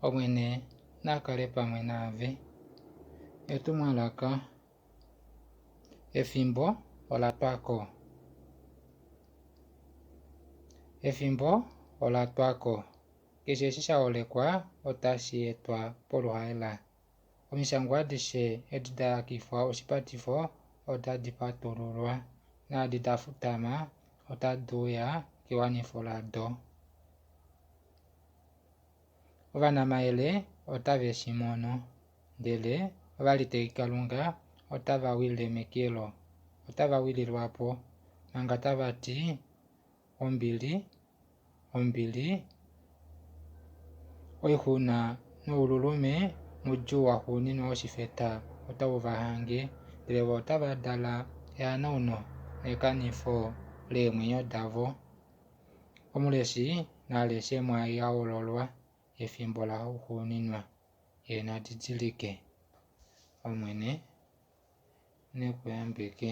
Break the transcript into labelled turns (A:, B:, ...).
A: Omwene na kale pamwe naave. Etumwalaka Efimbo ola twa ko. Efimbo ola twa ko. Keshe eshi sha holekwa otashi etwa poluhaela. Omishangwa adishe edi da yakifwa oshipatifo otadi patululwa, naadi da futama otadi uya kewanifo lado. Ovanamayele otave shi mono, ndele ovaliteekikalunga otava wile mekelo, otava wililwa po, manga tava ti, Ombili, ombili, oixuna noululume mudjuu waxuuninwa woshifeta otau va hange, ndele vo otava dala ehanauno nekanifo leemwenyo davo. Omuleshi na leshe mwaai ya hololwa efimbo laxuuninwa, ye na didilike. Omwene ne ku yambeke.